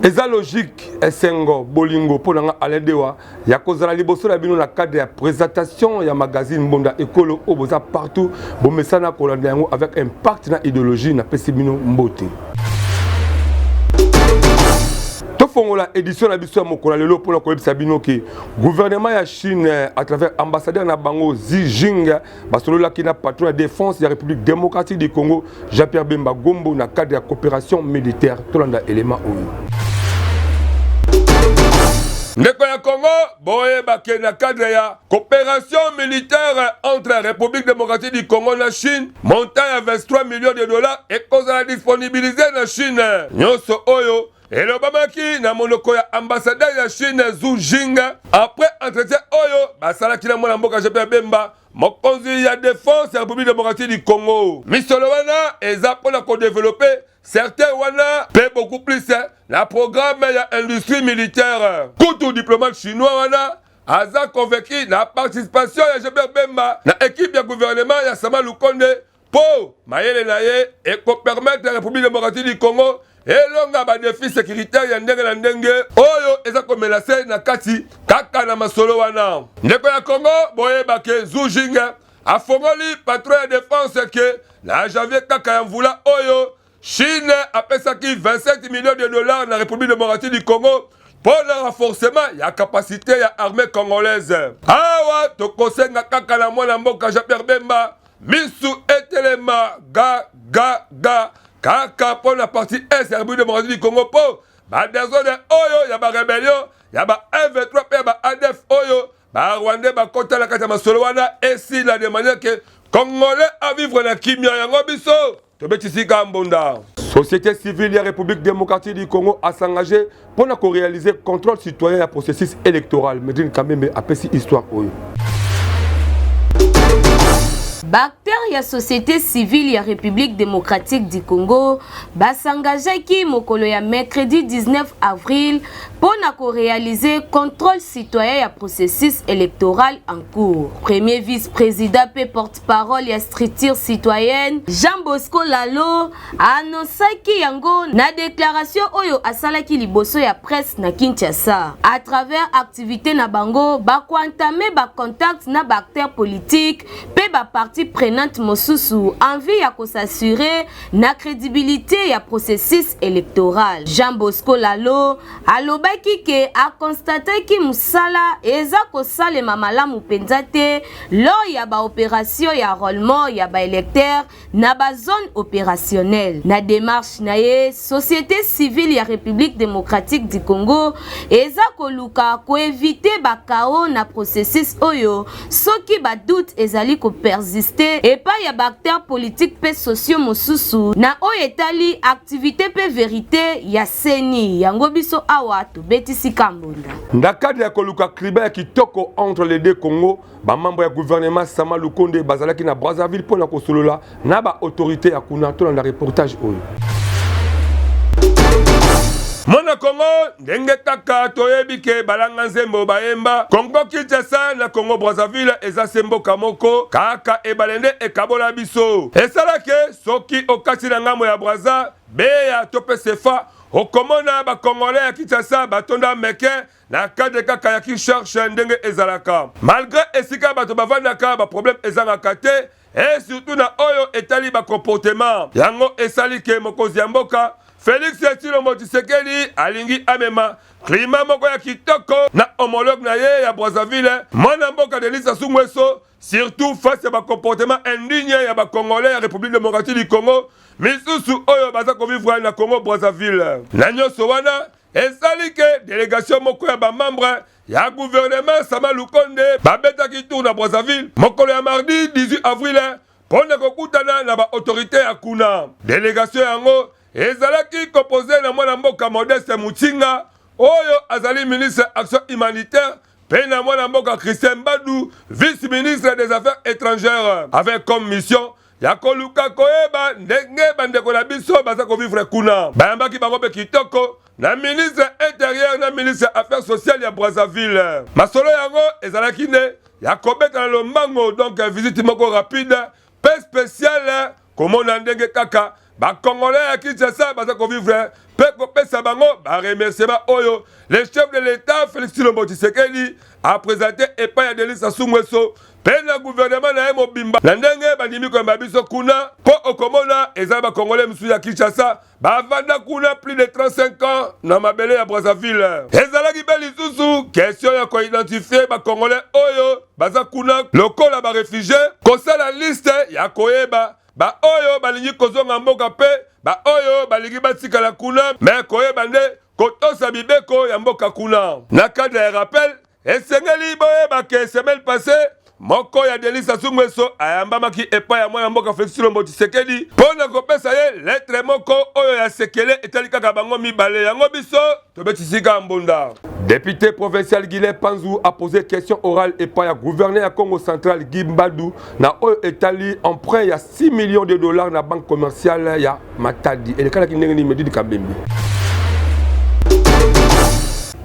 Eza logique, esengo, bolingo mpo na nga Alain Dewa ya kozala liboso na bino na cadre ya présentation ya magazine Mbonda Ekolo oyo boza partout bomesana kolanda yango avec impact na idéologie. Napesi bino mbote. Tofongola édition na biso ya mokolo ya lelo mpona koyebisa bino ke gouvernement ya Chine à travers ambassadeur na bango Xi Jing basololaki na patron ya défense ya République démocratique du Congo Jean-Pierre Bemba Gombo na cadre ya coopération militaire. Tolanda élément oyo. Ndeko ya Congo, boyebake na cadre ya coopération militaire entre République démocratique du Congo na Chine, montant ya 23 millions de dollars ekozala disponibilisé na Chine. Nyonso oyo elobamaki na monoko ya ambassadeur ya Chine Zhu Jing après entretien oyo basalaki na mwana mboka Jean-Pierre Bemba, mokonzi ya défense ya République démocratique du Congo. Misolo wana eza mpona kodévelopper secteur wana mpe beaucoup plus na programme ya industrie militaire. Kutu diplomate chinois wana aza convaincu na participation ya Jean-Pierre Bemba na équipe ya gouvernement ya Sama Lukonde, mpo mayele na ye ekopermettre République démocratique du Congo elonga badéfis sécuritaire ya ndenge na ndenge oyo eza komenacer na kati. Kaka na masolo wana, ndeko ya Congo, boyebake Zhu Jing afongoli patron ya défense ke na janvier kaka ya mvula oyo, Chine apesaki 27 millions de dollars na République démocratique du Congo mpo na renforcement ya capacité ya armée congolaise. Awa tokosenga kaka na mwana mboka Jean-Pierre Bemba, misu etelema ga ga ga kaka mpo na partie est ya République démocratique du Congo, mpo badésordre oyo ya barébellion ya ba M23 mpe ya ba ADF oyo barwandais bakota na kati ya masolo wana esila, de manière ke Congolais avivre na kimia. Yango biso tobetisika mbonda. Société civile ya République démocratique du Congo as'engagé mpona koréaliser contrôle citoyen ya processus électoral. Medine Kamembe apesi histoire oyo. Baacteur ya société civile ya République démocratique du Congo bas'engageaki mokolo ya mercredi 19 avril mpo na koréaliser contrôle citoyen ya processus électoral en cours. Premier vice-président mpe porte-parole ya structure citoyenne, Jean Bosco Lalo, annonçaki yango na déclaration oyo asalaki liboso ya presse na Kinshasa. À travers activité na bango, bakoentamer bacontact na baacteur politique mpe bapartie prenante mosusu en vue ya kos'assurer na crédibilité ya processus électoral. Jean Bosco Lalo alobaki ke aconstataki mosala eza kosalema malamu mpenza te lors ya baopération ya enrôlement ya baélecteur na bazone opérationnelle. Na démarche na ye, société civile ya République démocratique du Congo eza koluka koéviter bachaos na processus oyo soki badoute ezali kopersister epai ya baacteur politique mpe sociaux mosusu na oyo etali activité mpe vérité ya CENI. Yango biso awa tobetisika mbonda. Na cadre ya koluka climat ya kitoko entre les deux Congo, bamembre ya gouvernement Sama Lukonde bazalaki na Brazzaville mpona kosolola na baautorité ya kuna. Tolanda reportage oyo. Mwana Kongo, ndenge kaka toyebi ke balanga nzembo bayemba, Kongo Kinshasa na Kongo Brazzaville eza se mboka moko, kaka ebale nde ekabola biso. Esalake soki okati na ngambo ya Braza, Beya to mpe Sefa, okomona bakongolais ya Kinshasa batonda meke na cadre kaka ya kicherche ndenge ezalaka. Malgré esika bato bavandaka, baproblème ezangaka te, e surtout na oyo etali bacomportement. Yango esali ke mokonzi ya mboka Félix Tshilombo Tshisekedi alingi amema climat moko ya kitoko na homologue na ye ya Brazzaville, mwana mboka Denis Sassou Nguesso, surtout face ya bacomportement indigne ya bacongolais ya République démocratique du Congo misusu oyo baza kovivre na Congo Brazzaville. Na nyonso wana esali ke délégation moko ya bamembre ya gouvernement Sama Lukonde babetaki tour na Brazzaville mokolo ya mardi 18 avril mpo na kokutana na baautorité ya kuna. Délégation yango ezalaki composé na mwana mboka Modeste Mutinga oyo azali ministre action humanitaire, mpe na mwana mboka Christian Mbadu, vice-ministre des Affaires étrangères, avec comme mission ya koluka koyeba ndenge bandeko na biso baza kovivre kuna. Bayambaki bango mpe kitoko na ministre intérieur na ministre affaires sociales ya Brazzaville. Masolo yango ezalaki nde ya kobeta na lombango, donc visite moko rapide mpe spéciale, komona ndenge kaka Ba Congolais ya Kinshasa baza kovivre mpe kopesa bango baremerciement oyo le chef de l'État Félix Tshilombo Tshisekedi aprésenter epai ya Denis Sassou Nguesso mpe na gouvernement na ye mobimba, na ndenge bandimi koyamba biso kuna. Mpo okomona eza Bacongolais mosusu ya Kinshasa bavanda kuna plus de 35 ans na mabele ya Brazzaville. Ezalaki mpe lisusu question ya koidentifier Bacongolais oyo baza kuna lokola baréfugiés, kosala liste ya koyeba baoyo balingi kozonga mboka mpe baoyo balingi batikala kuna, me koyeba nde kotosa mibeko ya mboka kuna. Na cadre ya rappel, esengeli boyeba ke semaine passée, moko ya Denis Sassou Nguesso ayambamaki epai ya mwana mboka Félix Tshilombo Tshisekedi mpo na kopesa ye lettre moko oyo ya sekele etali kaka bango mibale. Yango biso tobetisika mbunda. Député provincial Guylain Panzou a posé question orale epai ya gouverneur ya Congo Central Guy Mbadu na oyo etali emprunt ya 6 millions de dollars na Banque commerciale ya Matadi. Elekalaki ndenge nini? Medidi Kabembe.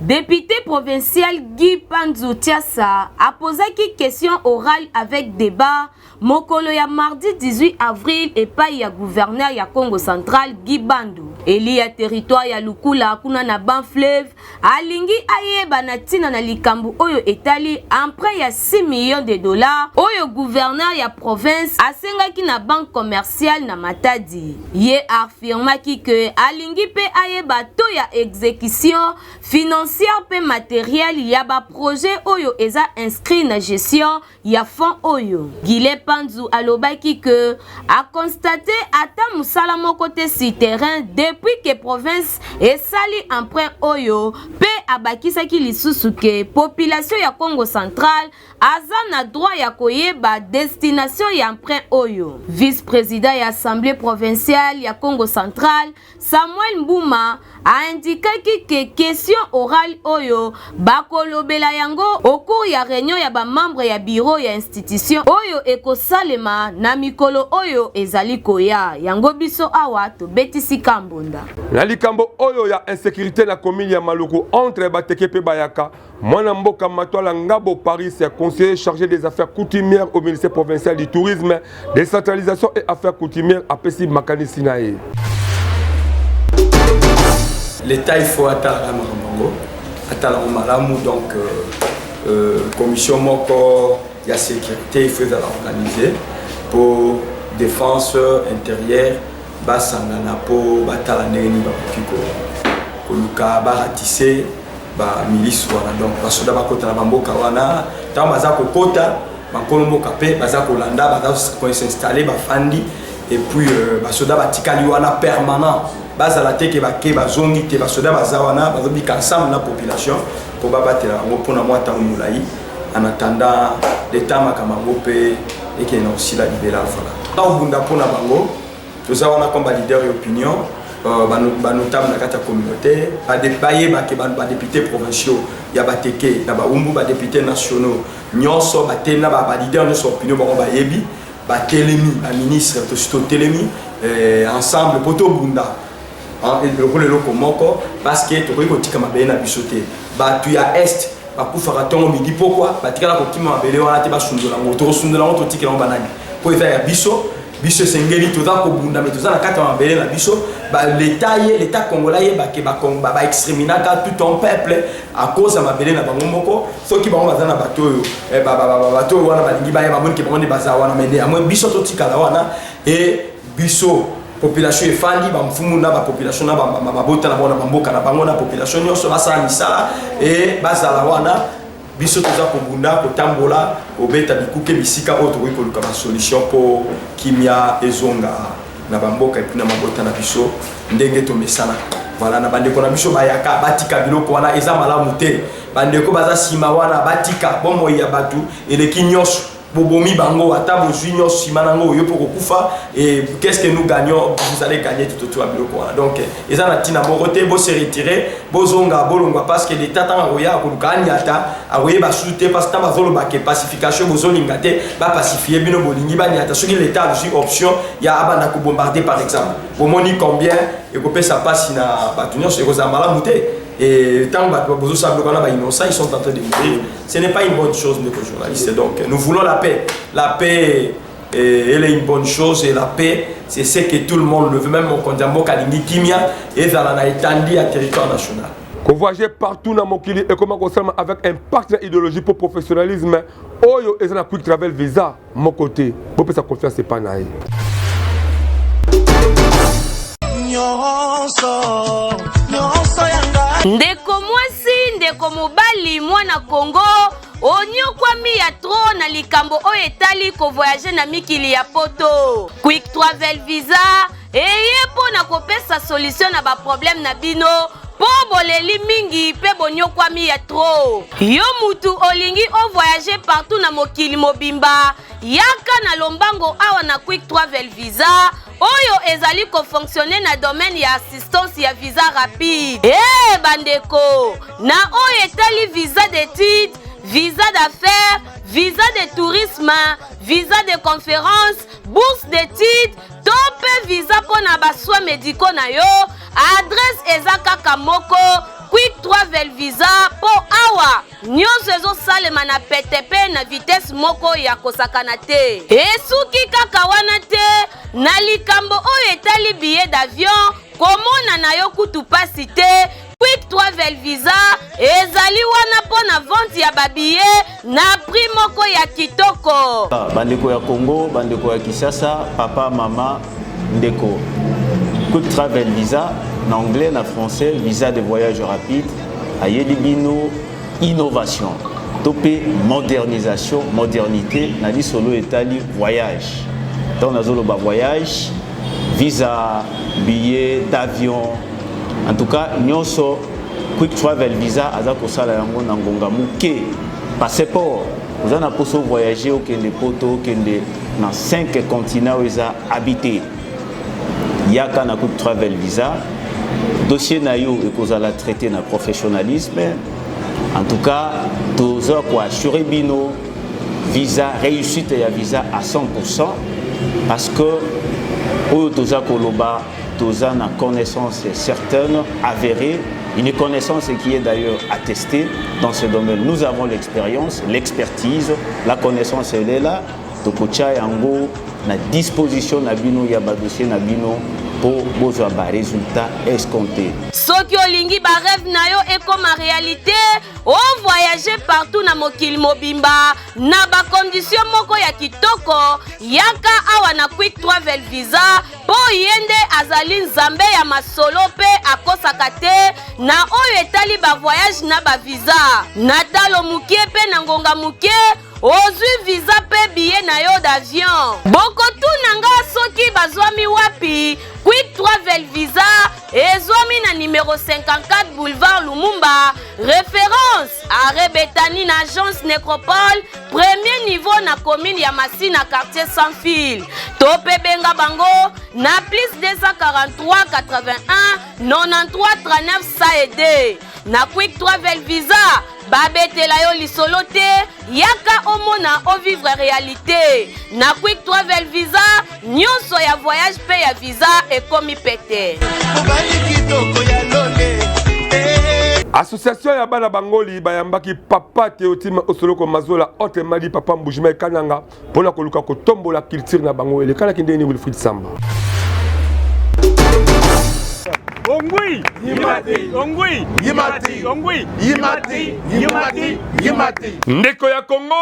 Député provincial Guy Panzou Tiassa a posé question orale avec débat mokolo ya mardi 18 avril epai ya gouverneur ya Congo Central Guy Bandu. Élu ya territoire ya Lukula kuna na Bas-Fleuve alingi ayeba na ntina na likambo oyo etali emprunt ya 6 millions de dollars oyo gouverneur ya province asengaki na Banque commerciale na Matadi. Ye affirmaki ke alingi mpe ayeba taux ya exécution financière mpe matériel ya baprojet oyo eza inscrit na gestion ya fonds oyo. Guylain Panzu alobaki ke aconstater ata mosala moko te sur terrain depuis ke province esali emprunt oyo, mpe abakisaki lisusu ke population ya Congo Central aza na droit ya koyeba destination ya emprunt oyo. Vice-président ya Assemblée provinciale ya Congo Central Samuel Mbuma aindikaki ke question orale oyo bakolobela yango au cours ya réunion ya bamembre ya bureau ya institution oyo ekosalema na mikolo oyo ezali koya. Yango biso awa tobetisi kambonda. Na likambo oyo ya insécurité na commune ya Maluku entre Bateke mpe Bayaka, mwana mboka Matwala Ngabo Paris, conseiller chargé des affaires coutumières au ministère provincial du Tourisme, Décentralisation et Affaires coutumières, apesi makanisi na ye. L'État, il faut atalaka makambo yango, atala yango malamu. Donc commission moko ya sécurité, il faut ezala organisé po défense, intérieure basangana mpo batala ndenge nini bakoki koluka baratisser bamilice wana. Donc basoda bakota na bamboka wana. Ntango baza kokota, bankolo mboka mpe baza kolanda, baza kos'installer, bafandi, et puis basoda batikali wana permanent. Bazala te ke bake, bazongi te. Basoda baza wana, bazobika ensemble na population mpo babatela bango mpona mwa ntango molai, en attendant l'État makambo yango mpe ekende na kosila libela. Voilà, obunda mpona bango. Toza wana comme baleader ya opinion, banotable na kati ya communauté. Bayebake badéputé provinciaux ya Bateke na Bawumbu, badéputé nationaux nyonso batelemi, na baleader nyonso ya opinion, bango bayebi, batelemi, baministre, tosi totelemi ensemble mpo tobunda lokola eloko moko, parce que tokoki kotika mabele na biso te. Bato ya Est bakufaka ntongo, midi, pokwa. Batikala kokima mabele wana te. Basundola yango, tokosundola yango, totikela yango banani? Mpo eza ya biso. Biso esengeli toza kobunda, me toza na kati ya mabele na biso. L'État ye, l'État congolais ayebake baexterminaka tout un peuple à cause ya mabele na bango moko. Soki bango baza na bato oyo, bato oyo wana balingi baya, bamonike bango nde baza wana, mais néanmoins biso totikala wana. E biso population efandi, bamfumu na bapopulation na mabota na bango na bamboka na bango na population nyonso basala misala e bazala wana. Biso toza kobunda, kotambola, kobeta bikuke bisika oyo tokoki koluka basolution mpo kimia ezonga na bamboka et puis na mabota na biso ndenge tomesana. Voilà, na bandeko na biso bayaka, batika biloko wana, eza malamu te. Bandeko baza nsima wana, batika. Bomoi ya bato eleki nyonso. Bobomi bango, ata bozwi nyonso, nsima nango oyo mpo kokufa. Et qu'est-ce que nous gagnons? Vous allez gagner tout autour ya biloko wana. Donc eza na ntina moko te. Bose retirer, bozonga, bolongwa, parce que l'État, ntango akoya akoluka aniata, akoyeba su te, parce que ntango bazoloba ke pacification, bozolinga te bapacifier bino, bolingi baniata. Soki l'État azwi option ya abanda kobombarder par exemple, bomoni combien ekopesa mpasi na bato nyonso. Ekozala malamu te. Et tant que bozosala biloko wana, bainnocent, ils sont en train de mourir. Ce n'est pas une bonne chose, ndeko journaliste. Donc nous voulons la paix. La paix, elle est une bonne chose, et la paix, C'est ce que tout le monde le veut, même mokonzi ya mboka alingi kimia ezala na etandi ya territoire national. Kovoyager partout na mokili ekoma kosalama avec impact na idéologie mpo professionnalisme oyo eza na quick travel visa moko te. Bopesa confiance epai na ye. Ndeko mwasi, ndeko mobali, mwana Congo, onyokwami ya trop na likambo oyo etali kovoyage na mikili ya poto. Quick Travel Visa eye mpo na kopesa solution na baproblème na bino mpo boleli mingi mpe bonyokwami ya trop. Yo mutu olingi ovoyage partout na mokili mobimba, yaka na lombango awa na Quick Travel Visa oyo ezali kofonctionne na domaine ya assistance ya visa rapide. Ee bandeko, na oyo etali visa d'étude, visa d'affaires, visa de tourisme, visa de conférence, bourse d'étude to mpe visa mpo na basoins médicaux na yo, adresse eza kaka moko, Quick Travel Visa, mpo awa nyonso ezosalema na pete mpe na vitesse moko ya kosakana te. Esuki kaka wana te, na likambo oyo etali billet d'avion, komona na yo kutu pasi te. Quick Travel Visa ezali wana mpo na vente ya babillet na prix moko ya kitoko. Bandeko ya Congo, bandeko ya Kinshasa, papa, mama, ndeko, Quick Travel Visa, na anglais na français visa de voyage rapide, ayeli bino innovation to mpe modernisation, modernité na lisolo etali voyage. Ntango nazoloba voyage, visa, billet d'avion, en tout cas nyonso Quick Travel Visa aza kosala yango na ngonga moke. Passeport, oza na mposa voyager, okende poto, okende na 5 continents oyo eza habité, yaka na Quick Travel Visa. Dossier na yo ekozala traité na professionnalisme. En tout cas toza koassure bino visa, réussite ya visa à 100%, parce que oyo toza koloba, toza na connaissance certaine, avérée, une connaissance qui est d'ailleurs attestée dans ce domaine. Nous avons l'expérience, l'expertise, la connaissance, elle est là. Tokotia yango na disposition na bino ya badossier na bino mpo bozwa barésultat escompté. Soki olingi barêve na yo ekoma réalité, ovoyage partout na mokili mobimba na bacondition moko ya kitoko, yaka awa na Quick Travel Visa, mpo ye nde azali nzambe ya masolo mpe akosaka te na oyo etali bavoyage na bavisa. Na talo moke mpe na ngonga moke, ozwi visa mpe billet na yo d'avion. Bokotuna nga soki bazwami wapi. Quick Travel Visa ezwami na numero 54 boulevard Lumumba, référence arrêt Betani, na agence Nécropole, premier niveau, na commune ya Masina, quartier sans fil. To mpe benga bango na plus 243 81 93 39 102. Na Quick Travel Visa, babetela yo lisolo te, yaka omona, ovivre réalité. Na Quick Travel Visa, nyonso ya voyage mpe ya visa ekomi pete. Association ya bana bangoli bayambaki papa Théotime Osoloko Mazola, autrement dit papa Mbujima Kananga, mpona koluka kotombola culture na bango. Elekanaki ndenge nini? Wilfried Samba. Ongui, Yimati, Ongui, Yimati, Ongui, Yimati, Yimati, Yimati. Ndeko ya Kongo,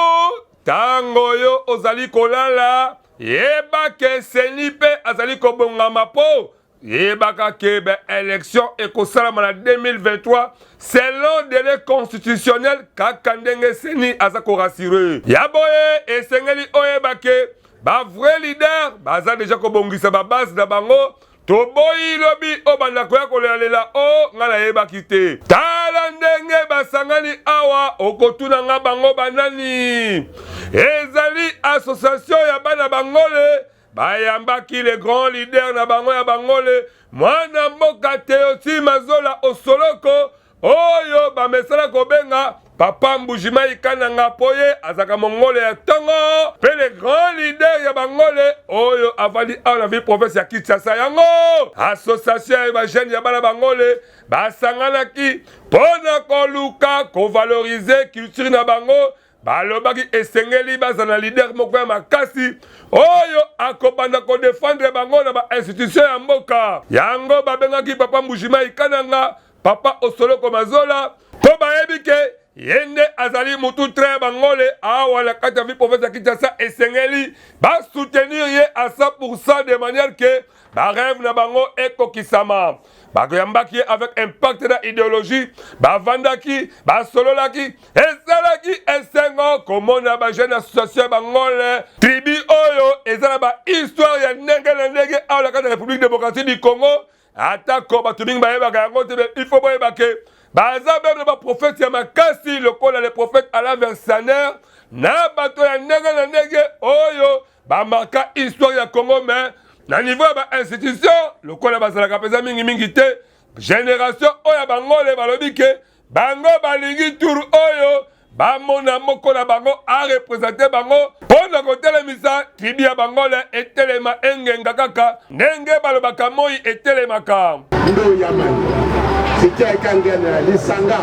ntango oyo ozali kolala, yeba ke CENI mpe azali kobongama, mpo yebaka ke baélection ekosalama na 2023 selon délai constitutionnel, kaka ndenge CENI aza korassurer ya boye. Esengeli oyeba ke bavrai leader baza déjà kobongisa babase na bango. Toboyi lobi oyo banda koya kolelalela o ngai nayebaki te. Tala ndenge basangani awa, okotuna nga bango banani. Ezali association ya bana bangole, bayambaki le grand leader na bango ya bangole, mwana mboka Teoti Mazola Osoloko, oyo bamesala kobenga papa Mbujimai Kananga, mpo ye azalaka mongole ya ntongo mpe le grand leader ya bangole oyo avandi awa na ville province ya Kinshasa. Yango association ya bajeune ya bana bangole basanganaki mpo na koluka kovaloriser culture na bango. Balobaki esengeli bazala na leader moko ya makasi oyo akobanda kodefendre bango na ba institution ya mboka. Yango babengaki Papa Mbujimayi Kananga, Papa Osoloko Mazola, mpo bayebi ke ye nde azali mutu train ya bangole awa na kati ya ville province ya Kinshasa. Esengeli ba soutenir ye à 100% de manière que ba rêve na bango ekokisama. Bakoyambaki ye avec impact na idéologie, bavandaki, basololaki, esalaki esengo komona ba jeune association ya bangole, tribu oyo eza na ba histoire ya ndenge na ndenge awa na kati ya République démocratique du Congo. Atako bato mingi bayebaka yango te, il faut boyeba ke baza meme na baprofete ya makasi lokola le prophète Alain Versaner na bato ya ndenge na ndenge oyo bamarka histoire ya Congo. Mais na niveau ya bainstitution, lokola bazalaka mpenza mingimingi te, génération oyo ya bangole balobi ke bango balingi tour oyo bamona moko na bango arepresente bango mpo na kotelemisa tribu ya bangole etelema engenga kaka ndenge balobaka moi etelemaka. Lisanga.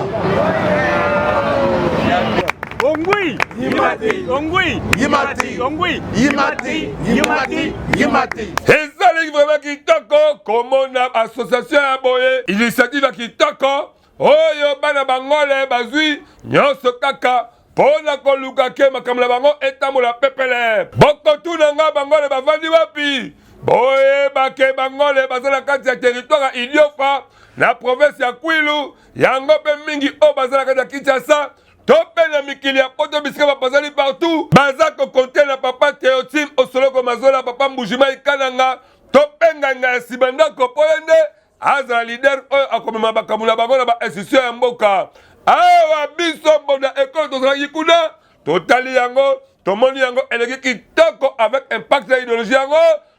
Ongui, Yimati, Ongui, Yimati, Ongui, Yimati, Yimati, Yimati. Ezali vraiment kitoko komona association ya boye, initiative ya kitoko oyo bana bangole bazwi nyonso kaka mpo na koluka ke makambo na bango etambola pepele. Bokotuna nga, bangole bavandi wapi? Boyeba ke bangole baza na kati ya territoire ya Idiofa na province ya Kwilu, yango mpe mingi oyo baza na kati ya Kinshasa to mpe na mikili ya poto bisika bapazali partout, baza kokonte na Papa Theotime Osoloko Mazola, Papa Mbujimai Kananga to mpe nganga ya nsima ndako, mpo ye nde azala leader oyo akomema makambo na bango na ba institution ya mboka. Awa biso mbonda ekolo tozalaki kuna, totali yango, tomoni yango eleki kitoko avec impact ya idéologie yango,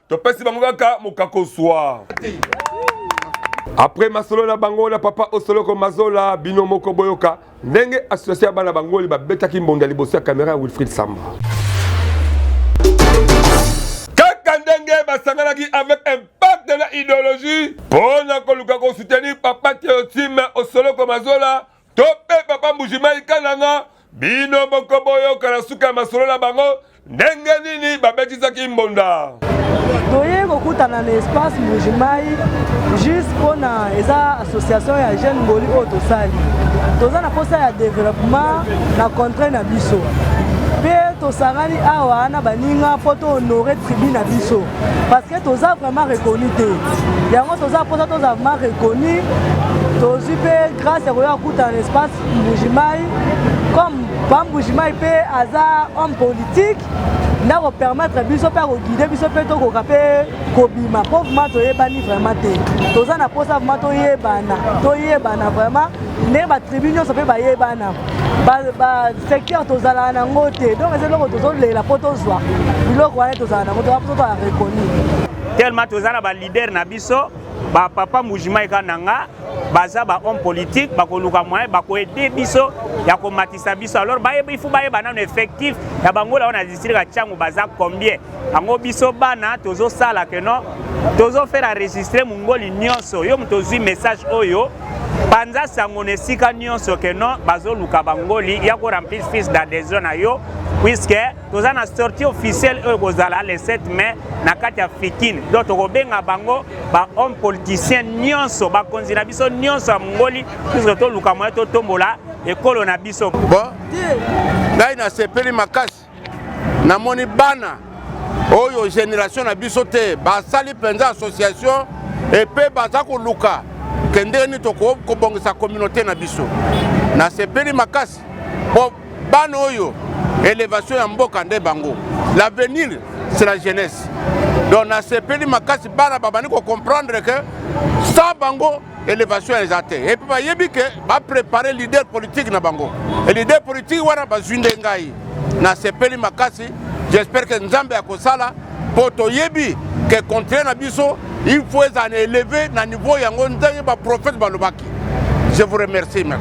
topesi bango kaka mokakoswa. Après masolo na bango na Papa Osoloko Mazola, bino moko boyoka ndenge association ya bana bangoli babetaki mbonda liboso ya kamera ya Wilfried Samba. Kaka ndenge basanganaki avec impact na idéologie mpo na koluka kosoutenir Papa Theotime Osoloko Mazola to mpe Papa Mbujimai Kananga, bino moko boyoka na suka ya masolo na bango ndenge nini babetisaki mbonda. Toye kokutana na espace Mbujimai juste mpona eza association ya jeune ngoli oyo tosali. Toza na posa ya développement na contrée na biso, mpe tosangani awa na baninga mpo tohonore tribu na biso, parce que toza vraiment reconnu te. Yango toza mposa toza vraiment reconnu. Tozwi mpe grâce ya koya kokutana na espace Mbujimai, comme pa Mbujimai mpe aza homme politique, nde akopermettre biso mpe akoguide biso mpe tokoka mpe kobima, mpo vraiment toyebani vraiment te. Toza na mposa vraiment toyebana, toyebana vraiment ndenge batribu nyonso mpe bayebana. Basecteur tozalaka nango te, donc eza eloko tozolela mpo tozwa biloko wana tozala nango, toza mposa tozala reconnu. Tellement toza na baleader na biso, bapapa Mbujimai Kananga, baza ba homme politique, bakoluka moyen bakoede biso ya komatisa biso. Alors bayeba, il faut bayeba nano effectif ya bangola wana na district ya Tshangu baza combien. Yango biso bana tozosala ke non, tozofaire enregistrer mongoli nyonso. Yo moto ozwi message oyo, panza sango na esika nyonso ke non, bazoluka bangoli ya koremplir fiche d'adhésion na yo, puisque toza na sortie officielle oyo ekozala le 7 mai na kati ya Fikine. Donc tokobenga bango ba homme politicien nyonso, bakonzi na biso nyonso ya mongoli, puisque toluka moyen totombola ekolo na biso. Bon, ngai nasepeli makasi, namoni bana oyo génération na biso te basali mpenza association epe baza koluka ke ndenge nini tokoki kobongisa communauté na biso. Nasepeli makasi po bana oyo élévation ya mboka nde bango, l'avenir c'est la jeunesse. Donc nasepeli makasi, bana babandi kocomprendre que sans bango élévation eza te, et puis bayebi ke baprépare leader politique na bango, e leader politique wana bazwi nde ngai. Nasepeli makasi, j'espère que Nzambe akosala, mpo toyebi ke contraire na biso il faut ezala na élevé na niveau yango ndenge baprophète balobaki. Je vous remercie même.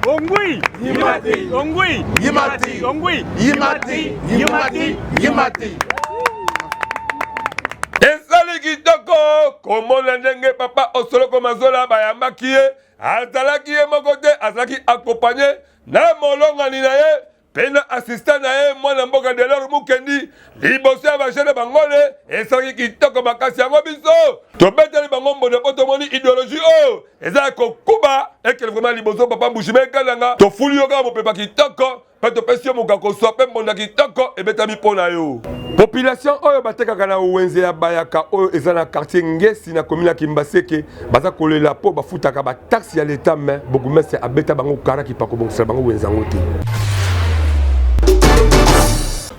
Ongui, Yimati, Ongui, Yimati, Ongui, Yimati, Yimati, Yimati. Ezali kitoko. komona ndenge papa Osoloko Mazola bayambaki ye, azalaki ye moko te, azalaki accompagné na molongani na ye mpe na assistant na ye mwana mboka Delor Mukendi liboso ya bajeune bangole. Esalaki kitoko makasi. Yango biso tobeteli bango mbondo mpo tomoni idéologie oyo eza ya kokuba ekele vraiment liboso. Papa Mbushime Ekalanga, tofuli yo kaka mopepa kitoko mpe topesi yo mokakoswa mpe mbonda kitoko ebetami mpo na yo. Population oyo batekaka na wenze ya Bayaka oyo eza na quartier Ngesi na commune ya Kimbaseke baza kolela mpo bafutaka ba taxe ya leta, mais bourgmestre abeta bango karaki pa kobongisela bango wenze yango te.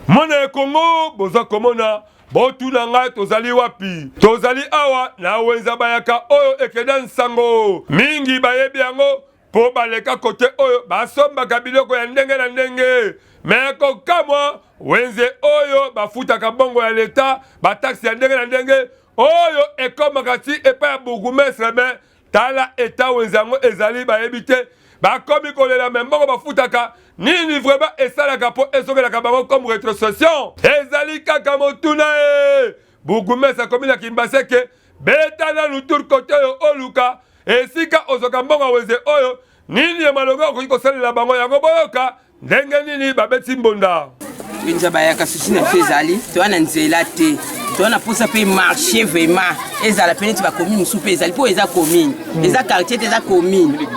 Mwana ya Kongo, boza komona, botuna ngai tozali wapi? Tozali awa na wenza Bayaka oyo ekenda nsango mingi, bayebi yango mpo baleka kote oyo basombaka biloko ya ndenge na ndenge. Me kokamwa, wenze oyo bafutaka mbongo ya leta, bataxe ya ndenge na ndenge oyo ekomaka ti epai ya bourgmestre, me tala eta wenze yango ezali, bayebi te. Bakomi kolela, me mbongo bafutaka nini vraiment esalaka mpo ezongelaka bango comme rétrocession? Ezali kaka motuna. E bourgmestre akomi na Kimbaseke, beta nanu tour kote oyo, oluka esika ozwaka mbongo ya wenze oyo, nini ya malonga okoki kosalela bango yango. Boyoka ndenge nini babeti mbonda. Wenza Bayaka, susi na biso ezali toya na nzela te, toya na mposa mpe marché vraiment ezala mpe neti bacommune mosusu mpe ezali, mpo eza commune, eza quartier te, eza commune,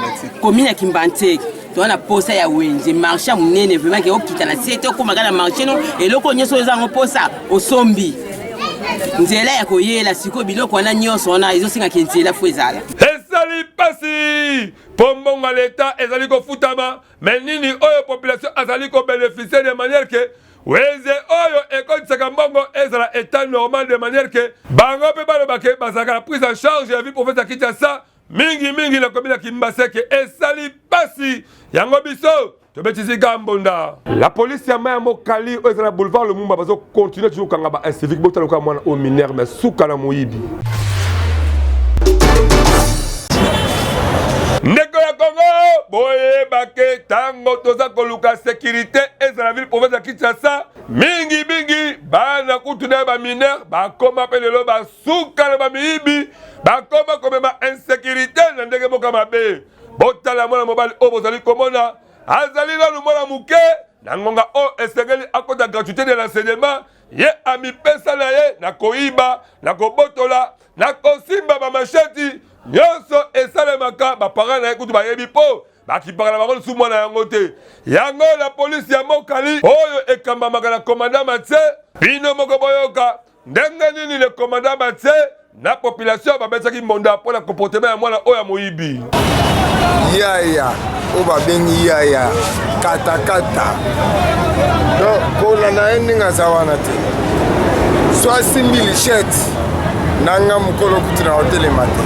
commune ya Kimbanseke. Toya na posa ya wenze marché ya monene vraiment ke okita na se te, okomaka na marché no, eloko nyonso oyo eza yango mposa osombi, nzela ya koyela. Sikoyo biloko wana nyonso wana ezosengaka nzela fo ezala. Esali mpasi mpo mbongo ya leta ezali kofutama, me nini oyo population azali kobénéficie de manière ke wenze oyo ekotisaka mbongo ezala état normal, de manière ke bango mpe baloba ke bazalaka na prise en charge ya ville province ya Kinshasa, mingimingi na komi na Kimbaseke. Esali mpasi, yango biso tobetisi mbonda. La police ya mai ya Mokali oyo eza na boulevard Lumumba bazocontinue toujours kokanga ba incivique. Botala lokola mwana oyo mineur, mais suka na moyibi. Ndeko ya Kongo, boyebake ntango toza koluka sécurité ezala ville province ya Kinshasa, mingimingi bana kutu na bamineur bakoma mpe lelo basuka na bamiyibi, bakoma komema insécurité na ndenge moko mabe. Botala mwana mobali oyo bozali komona, azali nanu mwana moke. Na ngonga oyo esengeli akota gratuité de l'enseignement, ye amipesa na ye na koyiba, na kobotola, na kosimba bamasheti nyonso esalemaka. Baparent na ye kutu bayebi mpo bakipaka na bango lisusu mwana yango te. Yango na polisi ya Mokali oyo ekambamaka na commandant Mathieu, bino moko boyoka ndenge nini le commandant Mathieu na population babetaki mbonda mpo na comportement ya mwana oyo ya moyibi. Yaya oyo babengi yaya katakata, donc kolanda ye ndenge aza wana te. So asimbi lichette na nga mokolo kutu na kotelema te.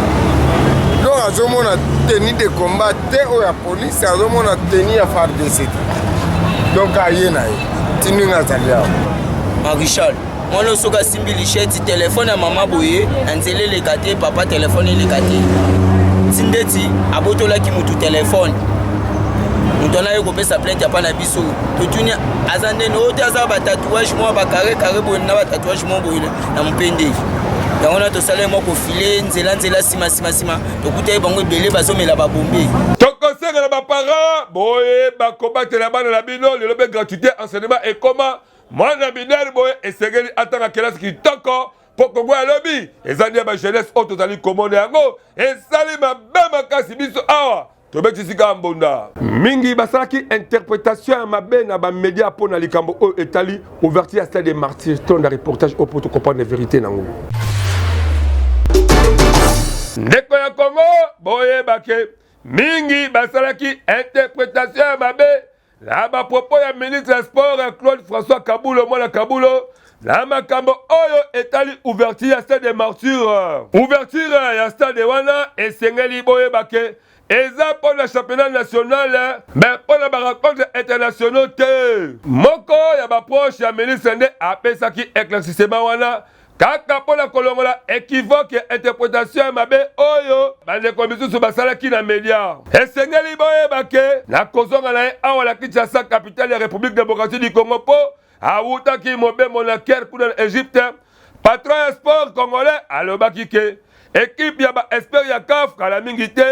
Donc azomona tenue de combat te oyo ya polise, azomona tenue ya FARDC te. Donc aye na ye ti ndenge azali awa. Maréchal, mwana soki asimbi lichette, telefone ya mama boye na nzela eleka te, papa telefone eleka te, ti ndeti abotolaki mutu telefone, moto wana ye kopesa plainte apa na biso. Totuni aza ndeni oyo te, aza batatouage mwa bacarré carré boye na batatouage mwa boye na mopende yango wana. Tosala mwa kofile nzela nzela, nsima nsima nsima tokuta ye bango ebele bazomela babombe. Tokosenga na baparent, boyeba kobatela bana na bino. Lelo mpe gratuité enseignement ekoma, mwana mineur boye esengeli atanga kelasi kitoko mpo Kongo alobi eza nde ya bajeunesse oyo tozali komona. Yango esali mabe makasi, biso awa tobetisi kaka mbonda. Mingi basalaki interprétation ya mabe na bamédia mpo na likambo oyo etali ouverture ya stade des Martyrs. Tonda reportage oyo mpo tocomprendre vérité nango. Ndeko ya Kongo, boyebake mingi basalaki interprétation ya mabe na bapropos ya ministre ya sport ya Claude François Kabulo Mwana Kabulo na makambo oyo etali ouverture ya stade des Martyrs. Ouverture ya stade wana, esengeli boyebake eza mpo na championnat national, mais mpo na barencontre internationaux te. Moko ya baproche ya ministre nde apesaki éclaircissement wana kaka mpo na kolongola équivoque ya interprétation ya mabe oyo bandeko misusu basalaki na media. Esengeli boyeba ke na kozonga na ye awa na Kinshasa, capitale ya République démocratique du Congo, mpo awutaki mobembo na Caire kuna na Égypte, patron ya sport congolais alobaki ke Ekipe ya ba experts ya CAF kala mingi te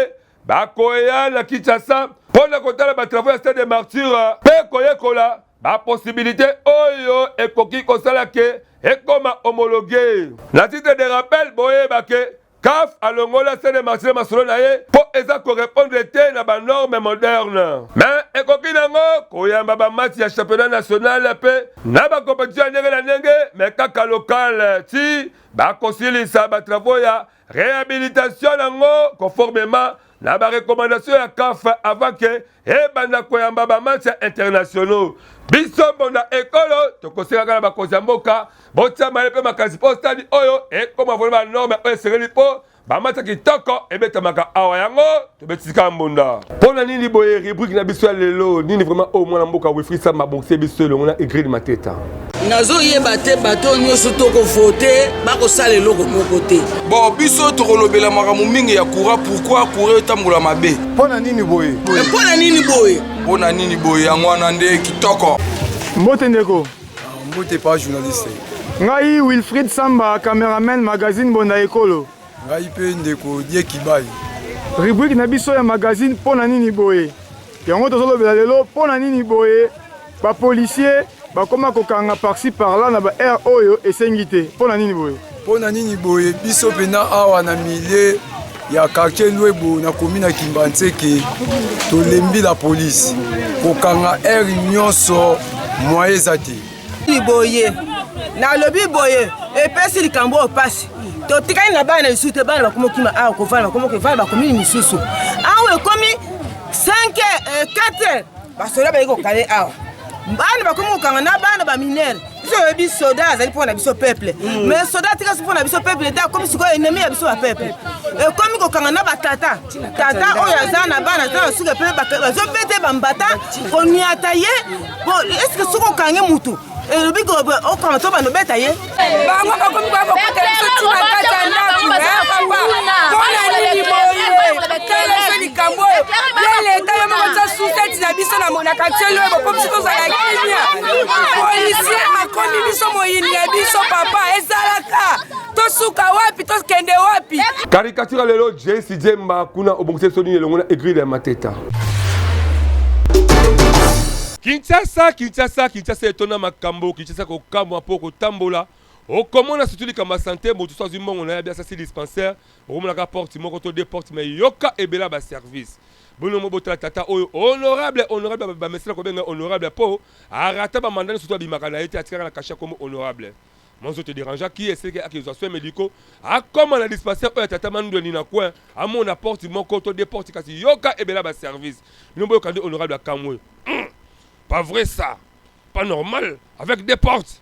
bakoya na Kinshasa mpo na kotala ba travaux ya stade des Martyrs mpe koyekola ba possibilités oyo ekoki kosala ke ekoma homologue. Na titre de rappel, boyeba ke CAF alongola stade des Martyrs masolo na ye mpo eza ko répondre te na ba normes modernes. Mais ekoki nango koyamba ba match ya championnat national mpe na ba competition ya ndenge na ndenge mais kaka local ti bakosilisa ba travaux ya réhabilitation nango conformément na ba recommandation ya CAF avant que ebanda koyamba ba match internationaux. Biso mbonda ekolo tokosengaka na bakonzi ya mboka botia mayele mpe makasi mpo stade oyo ekoma vraiment ba norme oyo esengeli mpo bamata kitoko ebetamaka awa yango tobetisika mbonda. Mpo na nini boye rubrique na biso ya lelo nini vraiment oyo mwana mboka Wilfried Samba abongisi biso elongo na Egril Mateta? Nazoyeba te bato oyo nyonso tokovote bakosala eloko moko te. Bon, biso tokolobela makambo mingi ya courant. Pourquoi courant etambola mabe? Mpo na nini boye? Mpo na nini boye? Mpo na nini boye? Yango wana nde kitoko. Mbote ndeko. Mbote pa journaliste. Ngai Wilfried Samba, cameraman magazine Bonda Ekolo. Ngai mpe ndeko Die Kibai. Rubrique na biso ya magazine mpo na nini boye? Yango tozolobela lelo mpo na nini boye ba policiers bakoma kokanga par-ci par-là na ba heure oyo esengi te. Mpo na nini boye? Mpo na nini boye? Biso mpena awa na milieu ya quartier Lwebo na commune ya Kimbanseke tolembi la police kokanga heure nyonso moyen eza te. Boye nalobi boye epesi likambo oyo mpasi. Totikali na bana lisusu te, bana bakomi okima awa kovanda, bakomi kovanda bakomini misusu awa ekomi 5 4 heures basoda bayei kokale awa, bana bakomi kokanga na bana baminere. Biso oyebi soda azali mpo na biso peuple, mais soda atika mpo na biso peuple te, akomi sikoyo ennemi ya biso bapeuple. Ekomi kokanga na batata tata oyo aza na bana aza na suka mpe bazobete bambata koniata ye. Eske soki okangi mutu elobi okanga to bando beta ye? Bango bakomi koya kokota biso ti na kati ya ndako. Papa, mpona nini boye? Tala biso likambo oyo ye leta yo moko tia suseti na biso na quartier Lwebo mpo biso tozala kimia. Policier akomi biso moyini ya biso. Papa, ezalaka tosuka wapi? Tokende wapi? Caricature lelo, JC Djemba kuna obongisi biso nini elongo na Egril ya Mateta? Kinshasa, Kinshasa, Kinshasa etonda makambo. Kinshasa kokamwa mpo kotambola okomona surtout likambo ya sante. Moto so azwi mbongo na ye abi asasi dispensaire, okomonaka porte moko to deux porte, mais yoka ebele ya baservice. Bino mo botala tata oyo honorable, honorable bamesana kobenga honorable mpo arata bamanda nyonso to abimaka na ye te, atikaka na kashe ya kombo honorable. Mwa nzoto ederangeaki ye, eseleki akezwa soins medicaux, akoma na dispensaire oyo ya tata Mandweni na coin, amona porte moko to deux porte, kasi yoka ebele ya baservice. Bino boyoka nde honorable akamwe. Pas vrai ça, pas normal avec deux portes.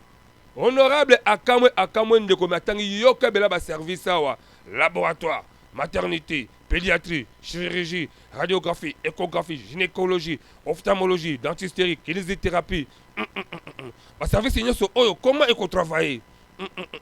Honorable akamwe, akamwe ndeko, me atangi yoka ebele ya baservice awa: laboratoire, maternité, pédiatrie, chirurgie, radiographie, échographie, gynécologie, ophtalmologie, dentisterie, kinésithérapie. Baservice nyonso oyo comment ekotravaille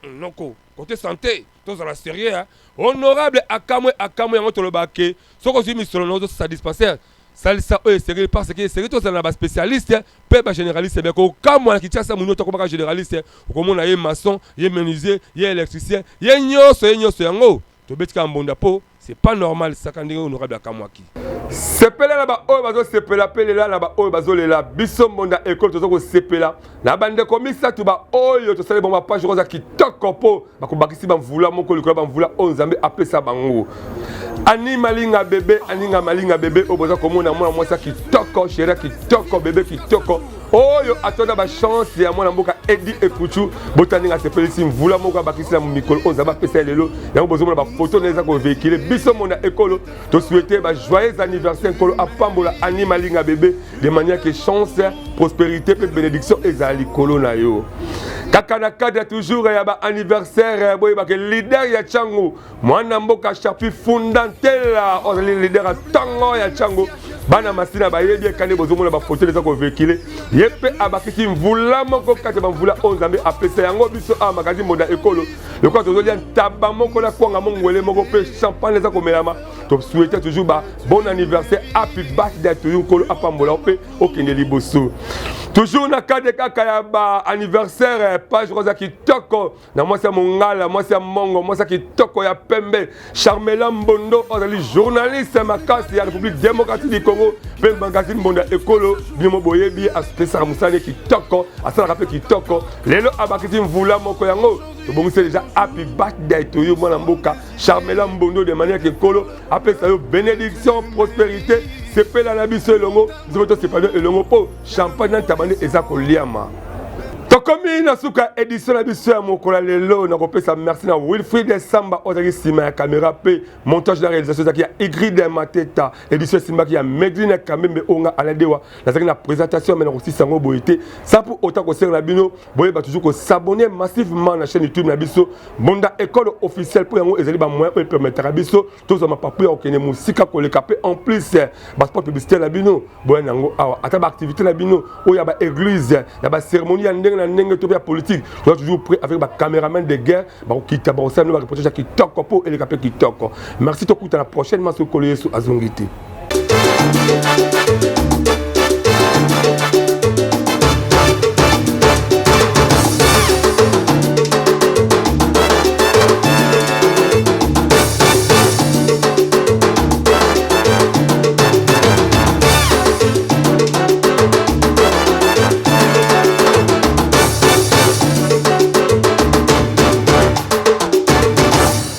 noko côté santé? Tozala sérieux hein? Honorable akamwe, akamwe. Yango tolobaka ke soki ozwi misolo na ozosala dispensaire, salisa oyo esengeli, parce que esengeli tozala na baspécialiste mpe bagénéraliste. Me kokamwa na Kinshasa, moni oyo akomaka généraliste, okomona ye maçon, ye menuisier, ye électricien, ye nyonso, ye nyonso. Yango tobetika mbonda mpo c'est pas normal. Saka ndenge honorable akamwaki. Sepela na baoyo bazosepela mpe lela na baoyo bazolela. Biso mbonda ekolo toza kosepela na bandeko misato baoyo tosali bango bapage oza kitoko mpo bakobakisi bamvula moko likolo ya bamvula oyo Nzambe apesa bango. Ani Malinga bebe, Aninga Malinga bebe oyo boza komona, mwana mwasi ya kitoko, chérie kitoko, bebe kitoko oyo atonda bachance ya mwana mboka Edi Ekuchu. Bota ndenge asepelisi mvula moko abakisi na mikolo oyo Nzambe apesa ye lelo. Yango bozomona bafoto na eza kovéhicule. Biso mona ekolo tosouhaite ba joyeux anniversaire. Nkolo apambola Ani Malinga bebe de manière que chance, prospérité mpe bénédiction ezala likolo na yo. Kaka na cadre toujours ya ba anniversaire, boyebake leader ya Tshangu, mwana mboka Chapi Fundantela, ozali leader ya ntongo ya Tshangu. Bana Masina bayebi ye kande bozomona ba photo eza ko véhiculer. Ye pe abakisi mvula moko kati ba mvula oyo Nzambe apesa yango biso awa magazine Mbonda Ekolo. Lokola tozolia ntaba moko na kwanga mongwele moko pe champagne eza komelama. To souhaiter toujours ba bon anniversaire, happy birthday to you Nkolo apambola pe okende liboso. Toujours na cadre kaka ya ba anniversaire page rosa kitoko na mwasi ya mongala mwasi ya mongo mwasi ya kitoko ya pembe charmela mbondo oyo azali journaliste makasi ya république démocratique du congo mpe magazine mbondo ya ekolo bino mo boyebi apesaka mosala ne kitoko asalaka mpe kitoko lelo abakisi mvula moko yango tobongisi deja happy birthday to yo mwana mboka charmela mbondo de manière ke nkolo apesa yo bénédiction prospérité sepela na biso elongo biso mpe tosepela elongo mpo champagne na ntaba nde eza koliama tokomi na suka édition na biso ya mokolo ya lelo nakopesa merci na wilfrid samba oyo azalaki nsima ya caméra mpe montage na réalisation ezalaki ya igride mateta édition esimbaki ya medrine kamembe oyo nga aladewa nazalaki na présentation me nakosisa yango boye te sans pour autant kosenga na bino boyeba toujours kosabonne massivement na chaîne youtube na biso mbonda école officielle mpo yango ezali bamoyen oyo epermetaka biso tozwa mapapu ya kokende mosika koleka mpe en plus basport publicitaire na bino boya na yango awa ata baactivité na bino oyo ya baeglise ya bacérémonie ya ndenge na ndenge to mpe ya politique toza toujours prêt avec bacameraman de guerre bakokita bakosala bino bareportage ya kitoko mpo eleka mpe kitoko merci tokutana prochainement soki kolo yesu azongi te.